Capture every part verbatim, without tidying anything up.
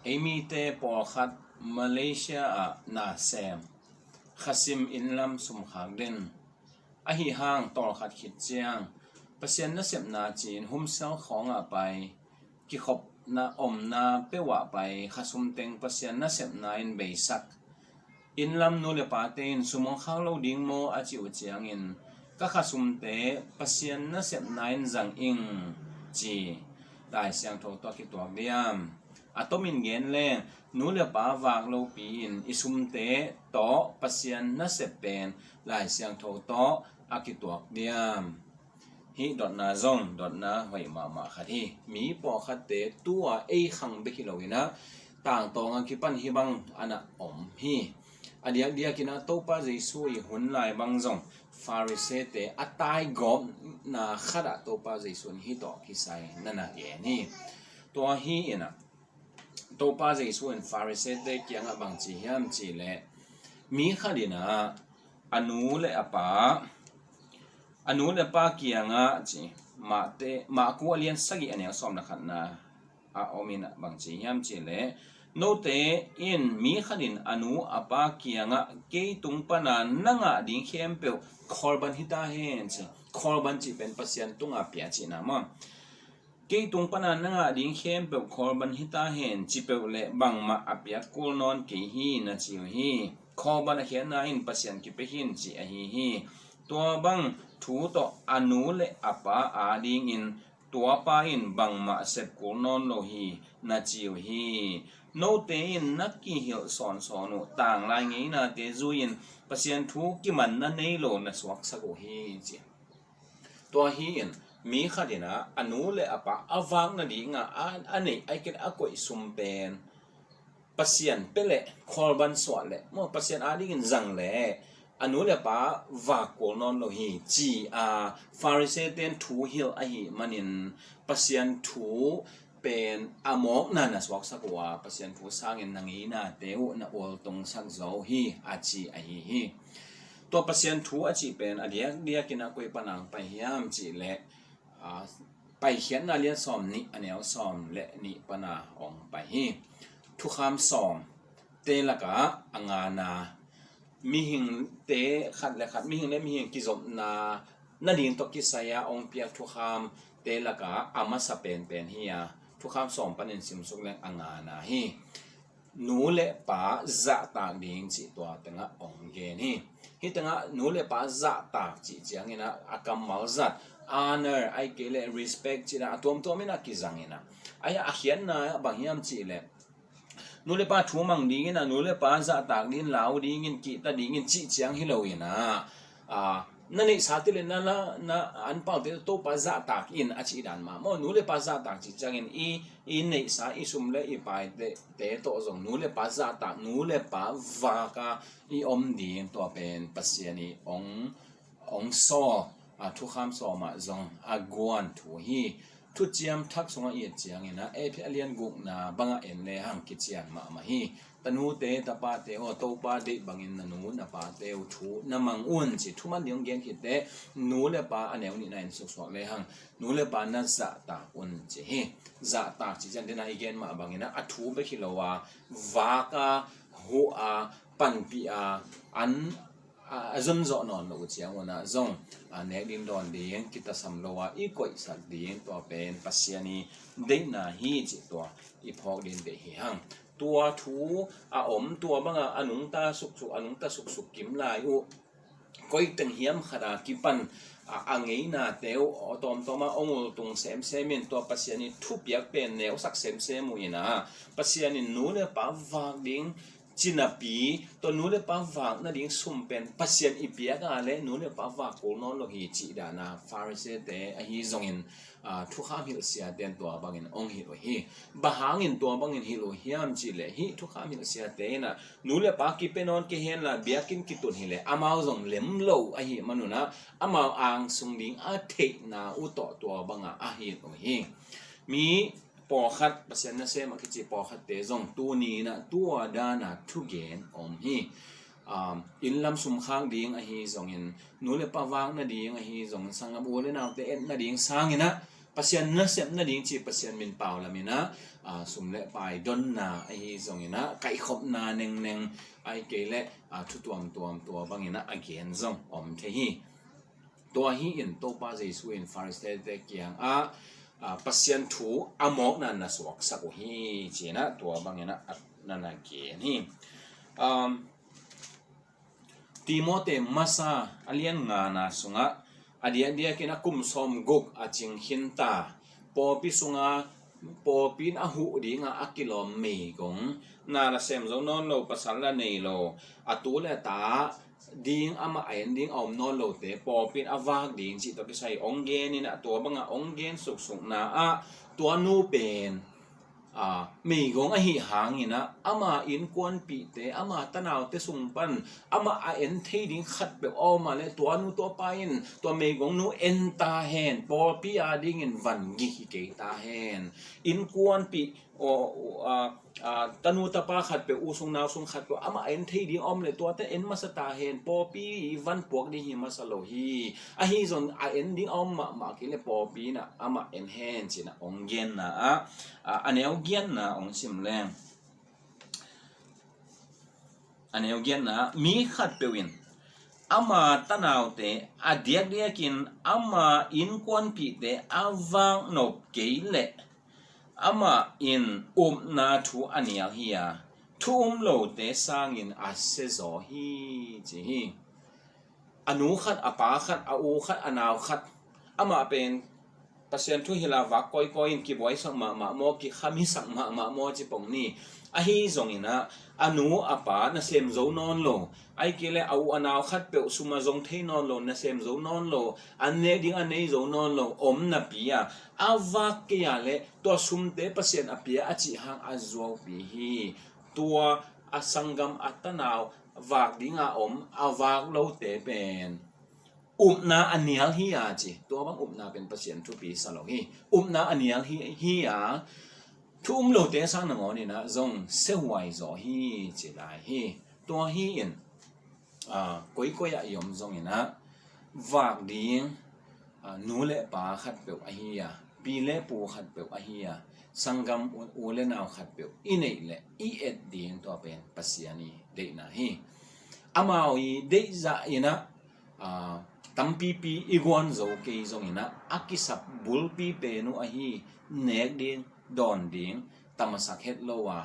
Ei mite pawlkhat Malaysia ah nasem, khasim, innlam sumkhak den. Ahi hang tawlkhat khit ciang Pasian nasepna ci-in humsel khawngah pai, kikhopna omna peuhah pai, khasum teng Pasian nasepna in beisak. Innlam nu le pate in sum hong khak lo ding maw a cih uh ciangin, ka khasumte Pasian nasepna in zang ing ci Lai Siangtho tawh a kituak diam? A tomin gen leng, nu le pa vak lopi in i sumte tawh Pasian nasep pen Lai Siangtho tawh a kituak diam? Hih dotna zong dotna hoih mahmah khat hi. Mi pawlkhatte tua ei khang bek hi lo in ah, tangtawng a kipan hih bang a na om hi. A diakdiakin ah Topa Jesu i hun lai bang zong Farisee-te a taigawpna khat ah Topa Jesu in hih tawh kisai na na gen hi. Tua hi in ah, Topa Jesu in Farisee-te kiangah bang ci hiam cih leh, mi khat in ah a nu le a pa, a nu le pa kiangah ci, Mate, Marku a lian sagih a neu sawm le khatna a om in ah bang ci hiam cih leh, note in mi khat in a nu a pa kiangah, kei tung pana na ngah ding khempeuh korban hi ta hen ci. Korban cih pen Pasian tunga pia cihna maw? Kei tung pana na ngah ding khempeuh korban hi ta hen ci peuh leh bangmah a piak kul nawn kei hi na ci uh hi. Korban a khiatna in Pasian kipia hi ci ahi hi. Tua bang thu tawh a nu le a pa adingin tua pa in bangmah sep kul nawn lo hi na ci uh hi. Note in na kihilh sawnsawn uh tanglai ngeinate zui-in Pasian thu kimanna nei lo na suaksak uh hi ci. Tua hi in, mi khat in ah a nu le a pa a vak nadingah a, a neih, a kei a koih sum pen Pasian pia leh, korban suah leh maw, Pasian adingin zang leh a nu le pa vak kul nawn lo hi ci a Farisee-te in thu hilh ahih manin, Pasian thu pen a mawkna na suaksak uh a, Pasian thu sangin na ngeinate uh na ultungsak zaw uh hi a ci ahi hi. Tua Pasian thu a cih pen a diakdiakin ah koi pana hong pai hiam cih leh, a, Paikhiatna lian sawm nih a neu sawm le nih pana hong pai hi. Thukham sawmte lakah a ngana, mihingte khat le khat, mihing le mihing kizopna nading tawh kisai-a hong piak thukhamte lakah a masa penpen hi a, thukham sawm panin simsuk leng a ngana hi. Nu le pa zahtak ding cih tua tengah hong gen hi. Hih tengah nu le pa zahtak cih ciangin ah a kammal zat, honor, ahih kei leh respect cih dan a tuamtuam in a kizang in ah, a, a khiatna bang hiam cih leh, nu le pa thu mang dingin ah, nu le pa zahtak dingin, lau dingin, kihta dingin cih ciang hi lo in ah, a, na neihsa te le na, na, na anpalte Topa zahtak in a cih dan mah maw? Nu le pa zahtak cih ciangin i, i neihsa, i sum le i paite, te tawh zong nu le pa zahtak, nu le pa vaka i om ding, tua pen Pasian i hong, hong sawl, a, thukham sawm ah zong a guan thu hi. Thuciam Thak sungah i et ciangin ah, Efesa a lian gukna bangah en lehang kician mahmah hi. Tanute, tapate aw, Topa deih bangin na nu na pate uh thu na mang un ci. Thuman ding hong gen khit teh, nu le pa a neu nihna en suksuak lehang, nu le pa na zahtak un ci hi. Zahtak cih ciang dena i gen mah bangin ah, a thu bek hi lo a, vaka, huh a, panpih a, an, a, a zon zawh nawn lo uh ciang un ah zong, a, nek ding dawn ding, kitasam lo a i koihsak ding, tua pen Pasian i deihna hi cih tua i phawk ding deih hi hang. Tua thu a om, tua banga a nungta suksuk, a nungta suksuk kim lai uh, koi teng hiam khat a kipan, a, a ngeinate uh, a tawmtawm a hong ultung semsem in, tua Pasian i thupiak pen neusak semsem uh in ah, Pasian in nu le pa vak ding cinapi, tua nu le pa vak nading sum pen Pasian i piak a leh nu le pa vak kul nawn lo hi cih dan a Farisee-te ahi zongin, a, thukham hilhsiate in tua bangin hong hilh uh hi. Bang hangin tua bangin hilh uh hiam cih leh, hih thukham hilhsiate in ah, nu le pa kipia nawn kei hen la, biakinn kitun hi leh amau zong lem lo ahih man un ah, amau angsung ding a theihna uh tawh tua banga a hilh uh hi. Mi pawlkhat, Pasian nasem a kici pawlkhatte zong tuni in ah tua dan a thugen om hi. Um, innlam sumkhak ding ahi zongin, nu le pa vak nading ahi zongin, sanggam u le naute et nading sangin ah, Pasian nasep nading ci Pasian min pau lamin ah, ah, sum le pai donna ahi zongin ah, kaihkhopna nengneng, ahih kei leh, ah, thu tuamtuam tua bangin ah a gen zong om thei hi. Tua hi-in Topa Jesu in Pharisee-te kiangah, ah, Pasian thu a mawkna na suaksak uh hi, ci-in ah tua bangin ah a, na na gen hi. Um, Timoti masa a lian ngana sungah, a diakdiakin a kum sawmguk a cing khin ta, pawlpi sunga pawlpi in a huh dinga a kilawm meigong, na nasem zo nawn lo, pasal la nei lo, a tu le a ta ding, amah a en ding a om nawn lote pawlpi in a vak ding cih tawh kisai ong gen in ah, tua banga ong gen suksukna ah, tua nu pen, aa, meigong ahi hangin ah, ama innkuanpihte, ama tanaute sung pan amah a en thei ding khatpeuh a om a leh, tua nu tua pa in tua meigong nu en ta hen, pawlpi adingin vangik hi kei ta hen. Innkuanpih, aw, aa, aa, tanu tapa khatpeuh, u sung nau sung khatpeuh amah a en thei ding a om leh, tuate en masa ta hen, pawlpi van puak ding hi masa lo hi. Ahi zong a en ding a om mahmah kei leh pawlpi in ah amah en hen, ci-in ah ong genna ah, a, a neu giatna ong sim leng. A neu giatna ah, mi khatpeuh in ama tanaute, a diakdiakin ama innkuanpihte a vak nop kei leh, amah in upna thu a nial hi a, thu um lote sangin a siazaw hi, ci hi. A nu khat, a pa khat, a u khat, a nau khat, amah pen Pasian thu hilh a vak kawikawi in kibuaisak mahmah maw, kikhamisak mahmah maw ci pong ni. Ahi zongin ah, a nu a pa nasem zo nawn lo, ahih kei leh a u a nau khatpeuh sum a zong thei nawn lo, nasem zo nawn lo, an nek ding a nei zo nawn lo om napi a, a vak kei a leh tua sumte Pasian a pia a cih hang a zuaupi hi. Tua a sanggam, a tanau vak dinga om, a vak lote pen upna a nial hi a, ci. Tua bang upna pen Pasian thupi sa lo hi. Upna a nial hi, hi a, thu um lote sang nangawnin ah zong siahuai zaw hi, ci lai hi. Tua hi-in, aa, koikoi ah i om zongin ah, vak ding, aa, nu le pa khatpeuh ahi a, pi le pu khatpeuh ahi a, sanggam u, u le nau khatpeuh i neih leh i et ding, tua pen Pasian i deihna hi. Amau i deih zah in ah, aa, tampipi i guan zo kei zongin ah, a kisap bulpi pen uh ahi, nek ding, dawn ding, tamasak het lo a,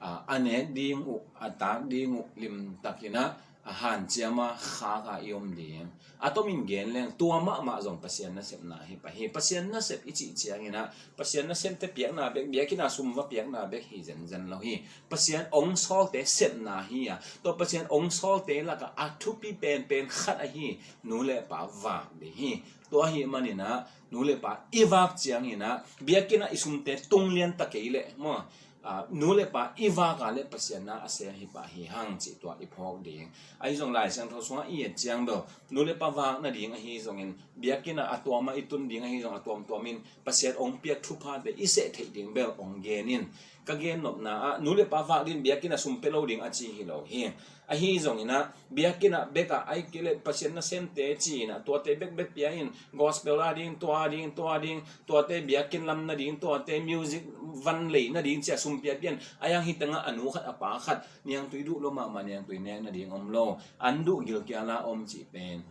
aa, a nek ding uh, a tak ding uh limtakin ah, a hanciam a, khak a i om ding. A tomin gen leng, tua mahmah zong Pasian nasepna hi pah hi. Pasian nasep i cih ciangin ah, Pasian nasemte piakna bek, biakinn a sum va piakna bek hi zenzen lo hi. Pasian ong sawlte sepna hi a, tua Pasian ong sawlte lakah a thupi penpen khat ahi, nu le pa vak ding hi. Tua ahih manin ah, nu le pa i vak ciangin ah, biakinn ah i sumte tung lian ta kei leh maw, aa, nu le pa i vak a leh Pasian na a sem hi pah hi hang, cih tua i phawk ding. Ahi zong Lai Siangtho sungah i et ciang bel, nu le pa vak nading ahi zongin, biakinn ah a tuam ah i tun ding ahi zong, a tuamtuam in Pasian ong piak thuphate i seh theih ding bel ong gen in. Ka gen nopna ah, nu le pa vak ding, biakinn ah sum pia lo ding a ci hi lo hi. Ahi zongin ah, biakinn ah bek ah, ahih kei leh Pasian nasemte ci-in ah, tuate bekbek pia in, gospel a ding, tua a ding, tua a ding, tuate biakinn lam nading, tuate music van lei nading ci-a sum piapia in, a yang hi tengah a nu khat, a pa khat, niangtui duh lo mahmah, niangtui nek nading om lo, an duh gilkial a om cih pen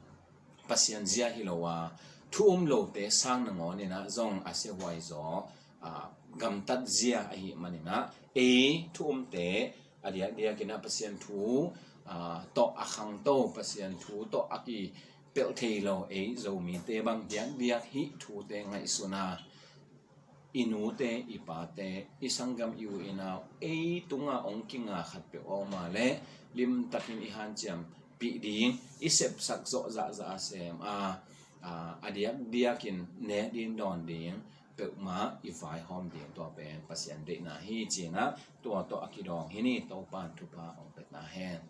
Pasian zia hi lo a, thu um lote sang nangawnin ah zong a siahuai zaw, aa, gamtat zia ahih manin ah, ei thu umte a diakdiakin ah Pasian thu, aa, tawh a khangto, Pasian thu tawh a kipelh thei lo ei Zomite bang diakdiak hih thute ngaihsun a, i nute, i pate, i sanggam, i u i nau, ei tungah ong kinga khatpeuh a om a leh, limtakin i hanciampih ding, i sepsak zawh zahzah a sem a, aa, a diakdiakin nek ding, dawn ding, peuhmah i vaihawm ding, tua pen Pasian deihna hi, ci-in ah tua tawh a kidawng hi ni. Topa'n thupha ong pia ta hen.